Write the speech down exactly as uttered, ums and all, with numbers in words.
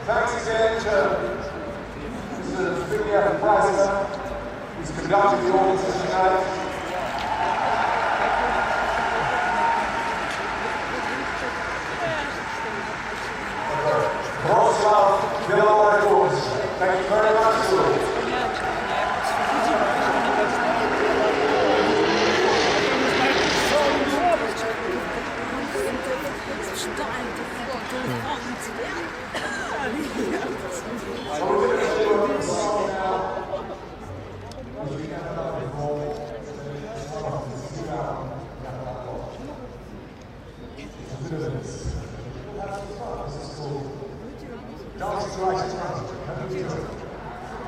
Thanks again to Mister Zbigniew Preissler, who's conducted the audience tonight. Wrocław Philharmonic Orchestra. Thank you very much.